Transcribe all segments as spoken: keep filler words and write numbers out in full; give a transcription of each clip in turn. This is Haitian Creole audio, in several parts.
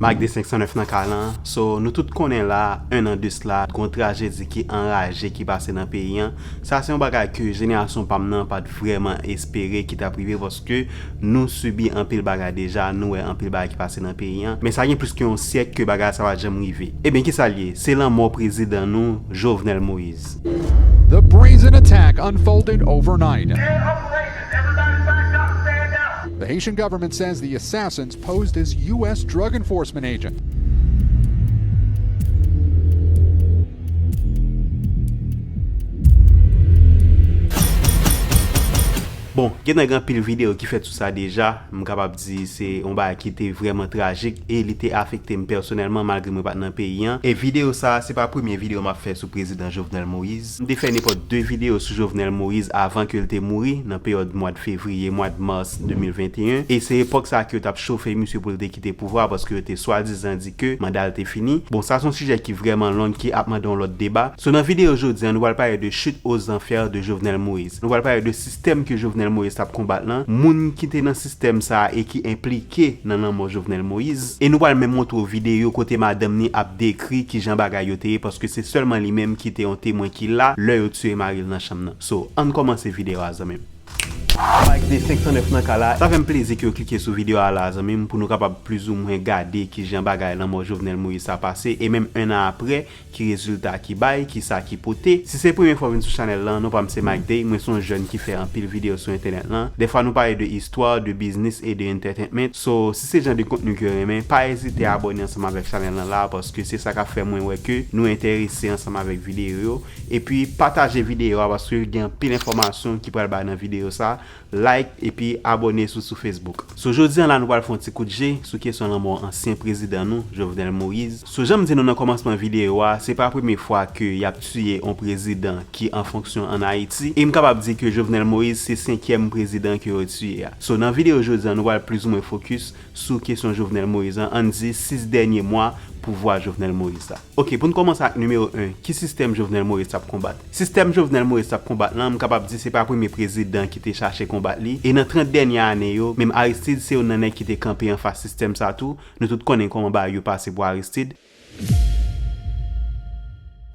Mike de senk san nèf nan kay la. So, nou tout konnen la, en an de sila, gon trajedi ki anraje ki pase nan peyi an. Sa se yon bagay ke jenerasyon pa m nan pa t vrèman espere ki t ap rive, paske nou sibi anpil bagay deja, nou wè anpil bagay ki pase nan peyi an. Men sa gen plis ke yon syèk ke bagay sa pa t janm rive. Ebyen, kisa l ye? Se lanmò prezidan nou, Jovenel Moïse. The brazen attack unfolded overnight. The Haitian government says the assassins posed as U S drug enforcement agents. Bon, gen nan gen anpil videyo ki fèt sou sa deja. M kapab di se yon bagay ki te vrèman trajik e li te afekte m pèsonèlman malgre mwen pa t nan peyi an. E videyo sa a, se pa premye videyo m ap fè sou prezidan Jovenel Moïse. M te fè nenpòt de videyo sou Jovenel Moïse avan ke l te mouri, nan peryòd mwa fevriye, mwa mas de mil venteyen. E se epòk sa a ke yo t ap chofe misye pou l te kite pouvwa a, paske yo te swadizan di ke manda l te fini. Bon, sa se yon sijè ki vrèman long, ki ap mande yon lòt deba. So, nan videyo jodi a, nou pral pale de chute aux enfers de Jovenel Moïse. Nou pral pale de sistèm ke Jovenel Moïse t ap konbat lan, moun ki te nan sistèm sa a e ki enplike nan lanmò Jovenel Moïse. E nou pral menm montre w videyo kote madanm ni ap dekri kijan bagay yo te ye, paske se sèlman li menm ki te yon temwen ki la lè yo tiye mari l nan chanm nan. So, ann kòmanse videyo a, zanmi m. Mike de senk san nèf nan kay la. Sa fè m plezi ke w klike sou videyo a la, zanmi m, pou nou kapab plizoumwen gade kijan bagay lanmò Jovenel Moïse sa pase, e menm en an apre, ki rezilta ki bay, ki sa ki pote. Si se premye fwa w vin sou chanèl lan, non pa m se Mike Day, mwen se yon jèn ki fè anpil videyo sou entènèt lan. Dèfwa nou pale de istwa, de biznis e de entertainment. So, si se jan de kontni ke w renmen, pa ezite abòne ansanm avèk chanèl lan la, paske se sa k ap fè mwen wè ke nou enterese ansanm avèk videyo yo. Epi pataje videyo a, paske gen anpil enfòmasyon ki pral bay nan videyo sa. Like epi abòne sou, sou Facebook. So, jodi a la, nou pral fè yon ti kout je sou kesyon lanmò ansyen prezidan nou, Jovenel Moïse. So, jan m di nou nan kòmansman videyo a, se pa premye fwa ke y ap tiye yon prezidan ki an fonksyon ann Ayiti. E m kapab di ke Jovenel Moïse se senkyèm prezidan ke yo tiye a. So, nan videyo jodi a, nou pral plizoumwen fokis sou kesyon Jovenel Moïse an, ann di sis dènye mwa pouvwa Jovenel Moïse la. Oke, pou n kòmanse ak nimewo en, ki sistèm Jovenel Moïse t ap konbat? Sistèm Jovenel Moïse t ap konbat lan, m kapab di se pa premye prezidan ki te chache konbat li, e nan trant dènye ane yo, menm Aristide se youn nan nèg ki te kanpe anfas sistèm sa tou. Nou tout konnen kòman bagay yo pase pou Aristide.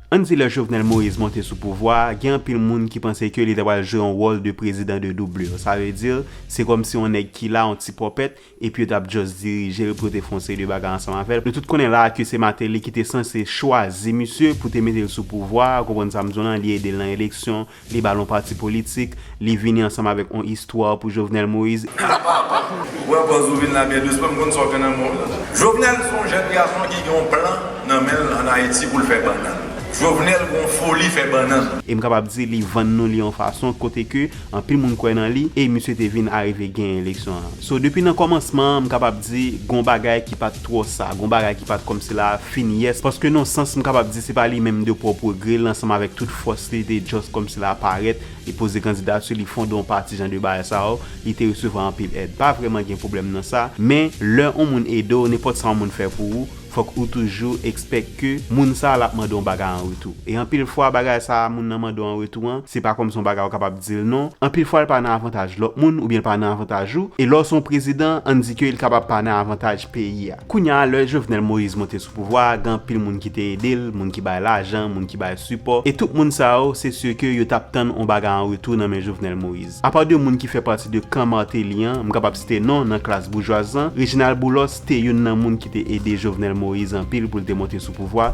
Ann di lè Jovenel Moïse monte sou pouvwa a, gen anpil moun ki panse ke li ta pral jwe yon wòl de prezidan de doublure. Sa vle di, se kòmsi yon nèg ki la, yon ti pòpèt, epi yo t ap just dirije l pou yo te fè yon seri de bagay ansanm avè l. Nou tout konnen la a ke se Martelly ki te sanse chwazi misye pou te mete l sou pouvwa a, ou konprann sa m di w lan, li ede l nan eleksyon, li ba l yon pati politik, li vini ansanm avèk yon istwa pou Jovenel Moïse. Ou wè pòz ou vin la byen dousman, m konn sa w gen nan men w la. Jovenel se yon jèn gason ki gen yon plan nan men l ann Ayiti pou l fè bannann. Jovenel gen yon foli fè bannann. E m kapab di li vann nou li yon fason kote ke anpil moun kwè nan li, e misye te vin arive genyen eleksyon an. So, depi nan kòmansman an, m kapab di, gon bagay ki pa t twò sa, gon bagay ki pa t kòmsi la fin yès, paske nan yon sans, m kapab di se pa li menm de pwòp gre l ansanm avèk tout fòs li te just kòmsi la parèt, li poze kandidati, li fonde yon pati, jan de bagay sa yo, li te resevwa anpil èd. Pa vrèman gen pwoblèm nan sa, men lè yon moun ede w, nenpòt sa yon moun fè pou ou, fòk ou toujou expect ke moun sa a l ap mande yon bagay an retou. E anpil fwa, bagay sa a moun nan mande w an retou an, se pa kòmsi yon bagay ou kapab di l non. Anpil fwa, l pa nan avantaj lòt moun oubyen l pa nan avantaj ou. E lè w se yon prezidan, ann di ke l kapab pa nan avantaj peyi a. Kounye a, lè Jovenel Moïse monte sou pouvwa a, gen anpil moun ki te ede l, moun ki bay lajan, moun ki bay sipò. E tout moun sa yo, se si ke yo t ap tann yon bagay an retou nan men Jovenel Moïse. Apa de moun ki fè pati de kan Martelly an, m kapab site non nan klas boujwaz lan, Reginald Boulos te youn nan moun ki te ede Jovenel Moïse anpil pou l te monte sou pouvwa.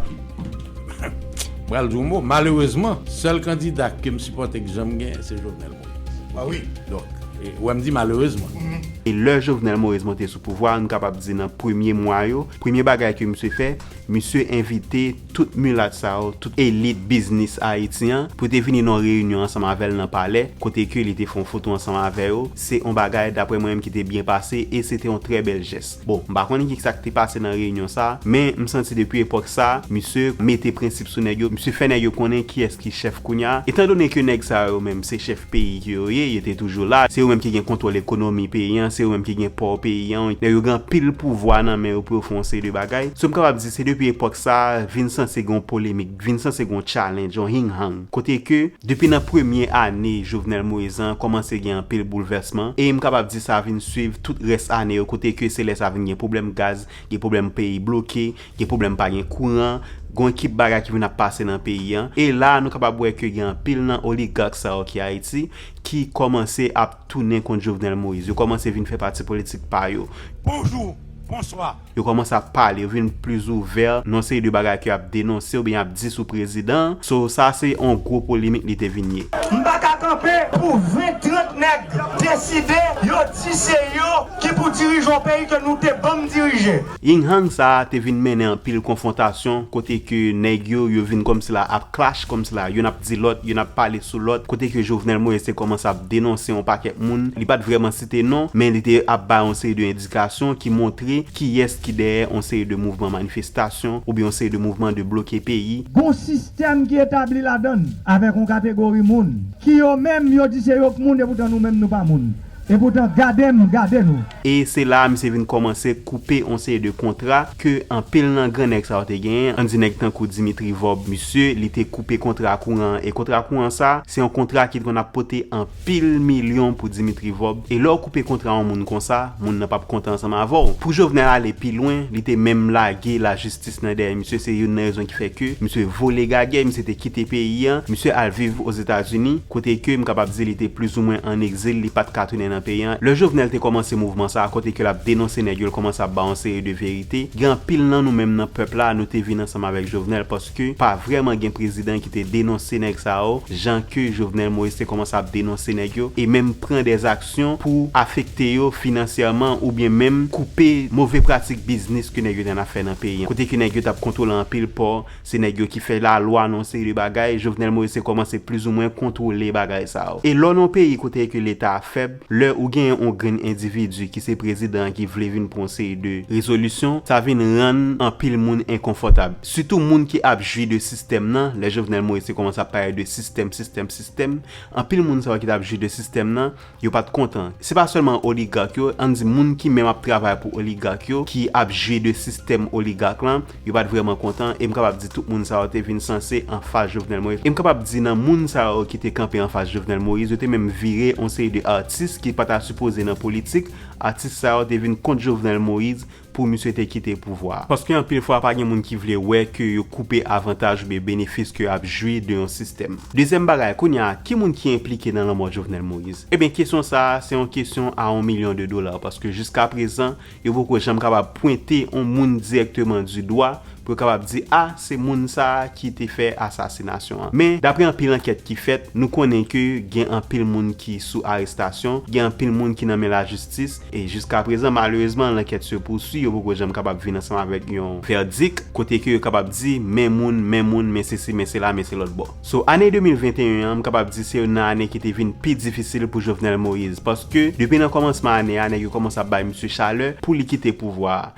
M pral di yon mo, malerezman, sèl kandida ke m sipòte k janm genyen, se Jovenel Moïse. Ah wi. Donk, e, ou wè m di malerezman. E lè Jovenel Moïse monte sou pouvwa a, nou kapab di nan premye mwa yo, premye bagay ke misye fè, misye envite tout milat sa yo, tout elit biznis ayiti an, pou te vini nan yon reyinyon ansanm avè l nan palè, kote ke li te fè yon foto ansanm avè yo. Se yon bagay, daprè mwen menm, ki te byen pase e se te yon trè bèl jès. Bon, m pa konnen ki sa k te pase nan reyinyon sa, men m santi depi epòk sa, misye mete prensip sou nèg yo, misye fè nèg yo konnen kiyès ki chèf kounye a. Etandone ke nèg sa yo menm, se chèf peyi ke yo ye, yo te toujou la, se yo menm ki gen kontwòl ekonomi peyi an, Se yo menm ki gen pa peyi an, nèg yo gen anpil pouvwa nan men yo pou yo fè yon seri de bagay. So m kapab di se depi epòk sa a, vin sanse gen yon polemik, vin sanse gen yon challenge, yon hing-hang. Kote ke, depi nan premye ane Jovenel Moïse an, kòmanse gen anpil boulvèsman. E m kapab di sa vin swiv tout rès ane yo, kote ke se lè sa vin gen pwoblèm gaz, gen pwoblèm peyi bloke, gen pwoblèm pa gen kouran, gen yon ekip bagay ki vin ap pase nan peyi an. E la, nou kapab wè ke gen anpil nan oligak sa yo ki Ayiti, ki kòmanse ap tounen kont Jovenel Moïse. Yo kòmanse vin fè pati politik pa yo. Bonjou, bonswa. Yo kòmanse ap pale, yo vin plis ouvè nan yon seri de bagay ke y ap denonse oubyen y ap di sou prezidan an. So, sa se yon gwo polemik li te vin ye. M pa ka kanpe pou ven, trant nèg deside, yo di se yo ki pou dirije yon peyi ke nou te ban m dirije. Hing-hang sa a te vin mennen anpil konfwontasyon, kote ke nèg yo, yo vin kòmsi la ap clash, kòmsi la youn ap di lòt, youn ap pale sou lòt, kote ke Jovenel Moïse te kòmanse ap denonse yon pakèt moun. Li pa t vrèman site non, men li te ap bay yon seri de endikasyon ki montre kiyès ki dèyè yon seri de mouvman manifestasyon oubyen yon seri de mouvman de bloke peyi. Gon sistèm ki etabli ladan l, avèk yon kategori moun, ki yo menm yo di se yo k moun, epoutan nou menm nou pa moun. Epoutan, gade m, gade nou. E se la a misye vin kòmanse koupe yon seri de kontra ke anpil nan gran nèg sa yo te genyen. Ann di nèg tankou Dimitri Vorbe, misye, li te koupe kontra kouran an. E kontra kouran sa, se yon kontra ki t konn ap pote anpil milyon pou Dimitri Vorbe. E lè w koupe kontra yon moun konsa, moun nan p ap kontan ansanm avè w. Pou Jovenel ale pi lwen, li te menm lage lajistis nan dèyè misye. Se youn nan rezon ki fè ke misye vole gagè, misye te kite peyi an, misye al viv Ozetazini, kote ke m kapab di li te plizoumwen an egzil, li pa t ka tounen nan peyi an. Lè Jovenel te kòmanse mouvman sa a, kote ke l ap denonse nèg yo, l kòmanse ap ba yon seri de verite, gen anpil nan nou menm nan pèp la, nou te vin ansanm avèk Jovenel, paske pa vrèman gen prezidan ki te denonse nèg sa yo, jan ke Jovenel Moïse te kòmanse ap denonse nèg yo, e menm pran dèzaksyon pou afekte yo finansyèman oubyen menm koupe move pratik biznis ke nèg yo te ap fè nan peyi an. Kote ke nèg yo t ap kontwole anpil pò, se nèg yo ki fè lalwa nan yon seri de bagay. Jovenel Moïse te kòmanse plizoumwen kontwole bagay sa yo. E lè w nan yon peyi kote ke Leta a fèb, lè ou genyen yon grenn endividi ki se prezidan an ki vle vin pran yon seri de rezolisyon, sa vin rann anpil moun enkonfòtab. Sitou moun ki ap jwi de sistèm nan, lè Jovenel Moïse te kòmanse ap pale de sistèm, sistèm, sistèm, anpil moun sa yo ki t ap jwi de sistèm nan, yo pa t kontan. Se pa sèlman oligak yo, ann di moun ki menm ap travay pou oligak yo, ki ap jwi de sistèm oligak lan, yo pa t vrèman kontan, e m kapab di tout moun sa yo te vin sanse anfas Jovenel Moïse. E m kapab di nan moun sa yo ki te kanpe anfas Jovenel Moïse, yo te menm vire yon seri de atis ki pa ta sipoze nan politik. Atis sa yo te vin kont Jovenel Moïse, pou misye te kite pouvwa a. Paske anpil fwa, pa gen moun ki vle wè ke yo koupe avantaj oubyen benefis ke y ap jwi de yon sistèm. Dezyèm bagay, kounye a, ki moun ki enplike nan lanmò Jovenel Moïse? Ebyen, kesyon sa a, se yon kesyon a yon milyon de dola, paske jiska prezan, yo poko janm kapab pwente yon moun dirèkteman di dwa, pou yo kapab di, a, se moun sa a ki te fè asasinasyon an. Men, dapre anpil ankèt ki fèt, nou konnen ke gen anpil moun ki sou arestasyon, gen anpil moun ki nan men lajistis, e jiska prezan, malerezman, lankèt se pousui, yo poko janm kapab vin ansanm avèk yon vèdik, kote ke yo kapab di, men moun, men moun, men sesi, men sela, men se lòt bò. So, ane de mil venteyen an, m kapab di se youn nan ane ki te vin pi difisil pou Jovenel Moïse, paske depi nan kòmansman ane a, nèg yo kòmanse ap bay misye chalè pou li kite pouvwa a.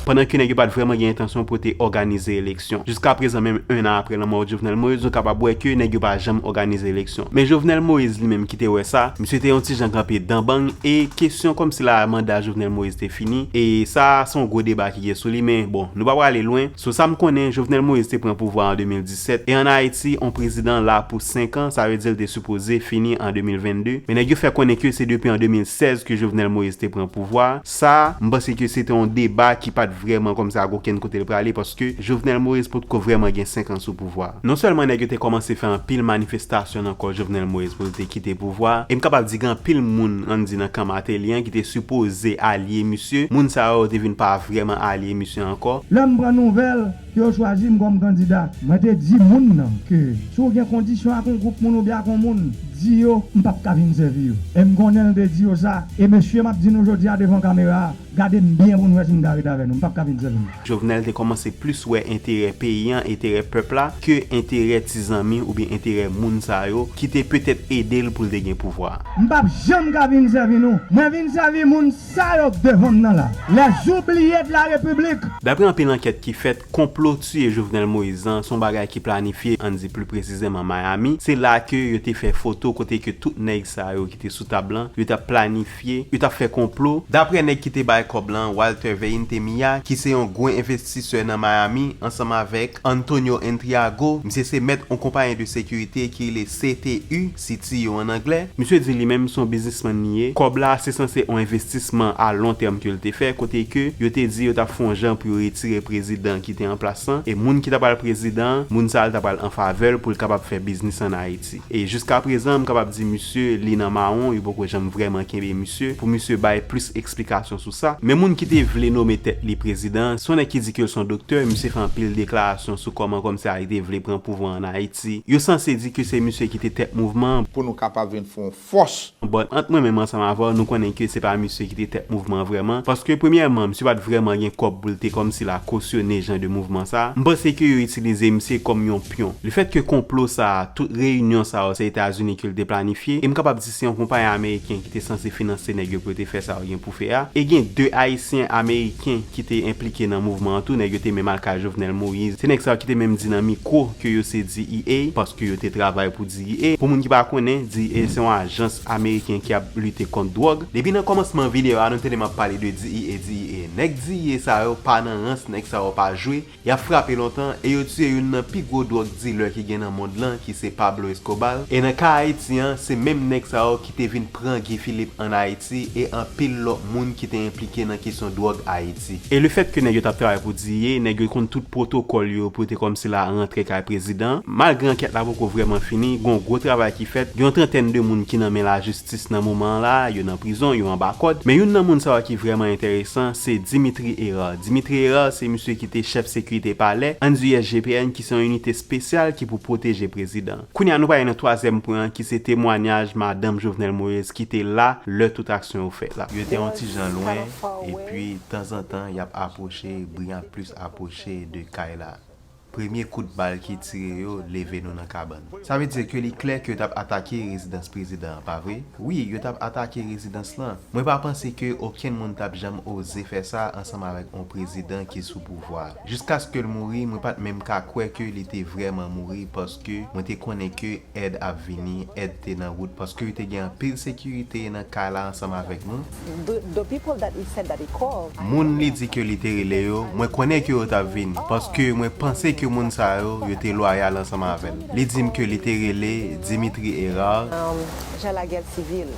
Pandan ke nèg yo pa t vrèman gen entansyon pou te òganize eleksyon. Jiska prezan, menm en an apre lanmò Jovenel Moïse, nou kapab wè ke nèg yo pa janm òganize eleksyon. Men Jovenel Moïse li menm ki te wè sa, misye te yon ti jan kanpe dan bang, e kesyon kòmsi la manda Jovenel Moïse te fini, e sa se yon gwo deba ki gen sou li, men bon, nou pa prale lwen. Sou sa m konnen, Jovenel Moïse te pran pouvwa an de mil disèt, e ann Ayiti, yon prezidan la pou senk an, sa vle di l te sipoze fini an de mil vennde. Men nèg yo fè konnen ke se depi an de mil sèz ke Jovenel Moïse te pran pouvwa a. Sa, m panse ke se te yon deba ki pa t vrèman kòmsi a gen okenn kote l prale, paske Jovenel Moïse potko vrèman gen senk an sou pouvwa a. Non sèlman nèg yo te kòmanse fè anpil manifestasyon nan kò Jovenel Moïse pou l te kite pouvwa a, e m kapab di gen anpil moun, ann di nan kan Martelly an, ki te sipoze alye misye. Moun sa yo te vin pa vrèman alye misye ankò. Lè m pran nouvèl ke yo chwazi m kòm kandida, mwen te di moun nan ke si w gen kondisyon ak yon gwoup moun oubyen ak yon moun, di yo m p ap ka vin sèvi yo. E m konnen l te di yo sa. E mesye, m ap di nou jodi a devan kamera a, Gade m byen pou n wè si m ka ret avè nou. M p ap ka vin sèvi nou. Jovenel te kòmanse plis wè enterè peyi an, enterè pèp la, ke enterè ti zanmi oubyen enterè moun sa yo ki te petèt ede l pou l te gen pouvwa a. M p ap janm ka vin sèvi nou. Mwen vin sèvi moun sa yo k devan m nan la. Les oubliés de la République. Daprè anpil ankèt ki fèt, konplo tiye Jovenel Moïse an se yon bagay ki planifye, ann di pli presizeman Miami. Se la ke yo te fè foto kote ke tout nèg sa yo ki te sou tab lan, yo t ap planifye, yo t ap fè konplo. Daprè nèg ki te bay kòb lan, Walter Veintemilla, ki se yon gwo envestisè nan Miami, ansanm avèk Antonio Entriago, misye se mèt yon konpayi de sekirite ki rele C T U, City yo an anglè. Misye di li menm se yon biznismann li ye. Kòb la se sanse yon envestisman a lon tèm ke l te fè, kote ke yo te di yo t ap fè yon jan pou yo retire prezidan ki te an plas lan, e moun ki ta pral prezidan an, moun sa a l ta pral an favè l pou l kapab fè biznis ann Ayiti. E jiska prezan, m kapab di misye, li nan mawon, yo poko janm vrèman kenbe misye, pou misye bay plis eksplikasyon sou sa. Men moun ki te vle nome tèt li prezidan, se yon nèg ki di ke l se yon doktè, misye fè anpil deklarasyon sou kòman kòmsi a li te vle pran pouvwa ann Ayiti. Yo sanse di ke se misye ki te tèt mouvman an. Pou nou kapab vin fè yon fòs. But ant mwen menm ansanm avè w, nou konnen ke se pa misye ki te tèt mouvman an vrèman, paske premyèman, misye pa t vrèman gen kòb pou l te kòmsi l a kosyone jan de mouvman sa a. M panse ke yo itilize misye kòm yon pyon. Lefètke konplo sa a, tout reyinyon sa yo, se Etazini ke l te planifye, e m kapab di se yon konpayi ameriken ki te sanse finanse nèg yo pou yo te fè sa yo gen pou fè a. E gen de Ayisyen ameriken ki te enplike nan mouvman an tou, nèg yo te menm al kay Jovenel Moïse. Se nèg sa yo ki te menm di nan mikwo ke yo se D E A, paske yo te travay pou D E A. Pou moun ki pa konnen, D E A se yon ajans ameriken ki ap lite kont dwòg. Depi nan kòmansman videyo a, nou tande m ap pale de D E A, D E A. Nèg D E A sa yo pa nan rans, nèg sa yo pa jwe. Y ap frape lontan e yo tiye youn nan pi gwo dwòg dilè ki gen nan mond lan, ki se Pablo Escobar. E nan ka Ayiti an, se menm nèg sa yo ki te vin pran Guy Philippe ann Ayiti e anpil lòt moun ki te enplike nan kesyon dwòg Ayiti. E lefètke nèg yo t ap travay pou D E A, nèg yo konn tout pwotokòl yo pou yo te kòmsi la rantre kay prezidan. Malgre ankèt la poko vrèman fini, gen yon gwo travay ki fèt, gen yon trantèn de moun ki nan men lajistis nan moman an la, yo nan prizon, yo anba kòd. Men youn nan moun sa yo ki vrèman enteresan, se Dimitri Hérard. Dimitri Hérard se misye ki te chèf sekirite palè, ann di U S G P N, ki se yon inite espesyal ki pou pwoteje prezidan an. Kounye a, nou prale nan twazyèm pwen an, ki se temwanyaj madanm Jovenel Moïse ki te la lè tout aksyon yo fèt la. Yo te yon ti jan lwen, epi tanzantan, y ap apwoche, bri an ap plis apwoche de kay la. Premye kout bal ki tire yo leve nou nan kabann. Sa vle di ke li klè ke yo t ap atake rezidans prezidan an, pa vre? Wi, yo t ap atake rezidans lan. Mwen pa panse ke okenn moun t ap janm oze fè sa ansanm avèk yon prezidan ki sou pouvwa a. Jiskaske l mouri, mwen pa t menm ka kwè ke li te vrèman mouri, paske mwen te konnen ke èd ap vini, èd te nan wout, paske yo te gen anpil sekirite nan kay la ansanm avèk nou. The, the people that he said that he called. Moun li di ke li te rele yo, mwen konnen ke yo t ap vini, paske mwen panse ke moun sa yo, yo te lwayal ansanm avè l. Li di m ke li te rele Dimitri Hérard. Um, Jean Laguerre Civil.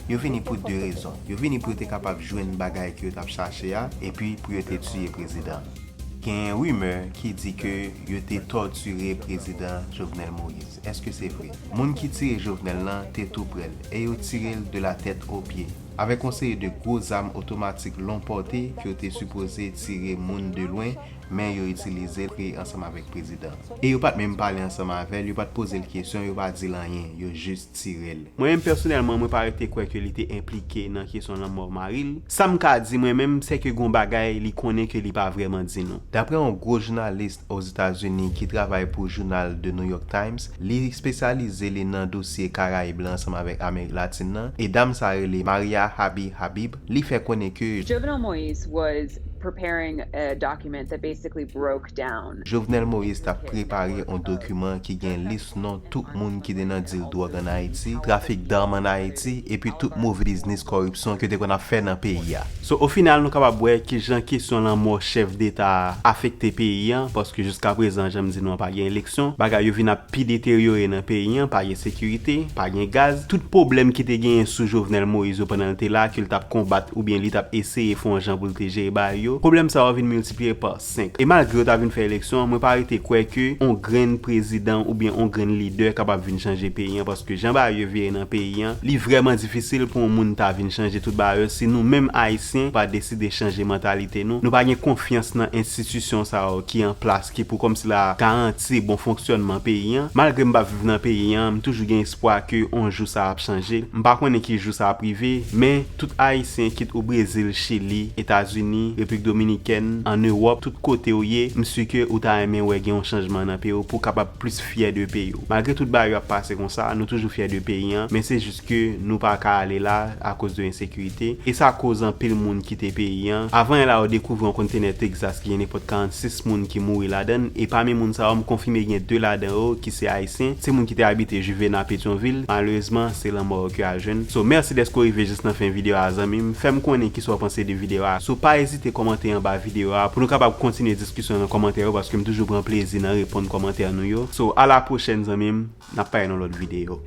Yo vini pou de rezon. Yo vini pou yo te kapab jwenn bagay ke yo t ap chache a, epi pou yo te tiye prezidan an. Gen rimè ki di ke yo te tòtire prezidan Jovenel Moïse. Èske se vre? Moun ki tire Jovenel lan te tou prè l, e yo tire l de la tèt o pye, avèk yon seri de gwo zam otomatik long pòte ke yo te sipoze tire moun de lwen, men yo itilize l pre ansanm avèk prezidan an. E yo pa t menm pale ansanm avè l, yo pa t poze l kesyon, yo pa di l anyen, yo jis tire l. Mwen menm pèsonèlman, mwen pa rete kwè ke li te enplike nan kesyon lanmò mari l. Sa m ka di mwen menm, sèke gon bagay li konnen ke li pa vrèman di nou. Daprè yon gwo jounalis Ozetazini ki travay pou jounal The New York Times, li espesyalize li nan dosye Karayib la ansanm avèk Amerik Latin nan, e dam sa rele Maria Habi Habib, li fè konnen ke Jovenel Moïse was preparing a document that basically broke down. Jovenel Moïse t ap prepare yon dokiman ki gen lis non tout moun ki te nan dil dwòg ann Ayiti, trafik dam ann Ayiti, epi tout move biznis kòripsyon ke te konn ap fè nan peyi a. So, o final, nou kapab wè kijan kesyon lanmò chèf deta a afekte peyi an, paske jiska prezan, jan m di nou an, pa gen eleksyon. Bagay yo vin ap pi deteryore nan peyi an, pa gen sekirite, pa gen gaz. Tout pwoblèm ki te genyen sou Jovenel Moïse yo pandan l te la, ke l t ap konbat oubyen li t ap eseye fè yon jan pou l te jere bagay yo, yo, pwoblèm sa yo vin miltipliye pa senk. E malgre yo ta vin fè eleksyon an, mwen pa rete kwè ke on grenn prezidan oubyen on grenn lidè kapab vin chanje peyi an, paske jan bagay yo vire nan peyi an, li vrèman difisil pou yon moun ta vin chanje tout bagay yo si nou menm Ayisyen pa deside chanje mantalite nou. Nou pa gen konfyans nan enstitisyon sa yo ki an plas, ki pou kòmsi la garanti bon fonksyònman peyi an. Malgre m pa viv nan peyi an, m toujou gen espwa ke on jou sa ap chanje. M pa konnen ki jou sa ap rive, men tout Ayisyen, kit ou Brezil, Chili, Etazini, Repiblik Dominikèn, ann Ewòp, tout kote w ye, m si ke ou ta renmen wè gen yon chanjman nan peyi w pou w kapab plis fyè de peyi w. Malgre tout bagay yo ap pase konsa, nou toujou fyè de peyi an, men se jis ke nou pa ka ale la akoz de ensekirite. E sa koz anpil moun kite peyi an. Avan yè la, yo dekouvri yon kontenè Texas ki gen nenpòt karannsis moun ki mouri ladan l, e pami moun sa yo, m konfime gen de ladan yo ki se Ayisyen. Se moun ki te abite Juvena, Petyonvil. Malerezman, se lanmò yo ke al jwenn. So, mèsi dèske w rive jis nan fen videyo a, zanmi m. Fè m konnen kisa w panse de videyo a. So, pa ezite kòmante anba videyo a pou nou kapab kontinye diskisyon nan kòmantè yo, paske m toujou pran plezi nan reponn kòmantè nou yo. So, a la pwochèn, zanmi m, n ap pale nan lòt videyo.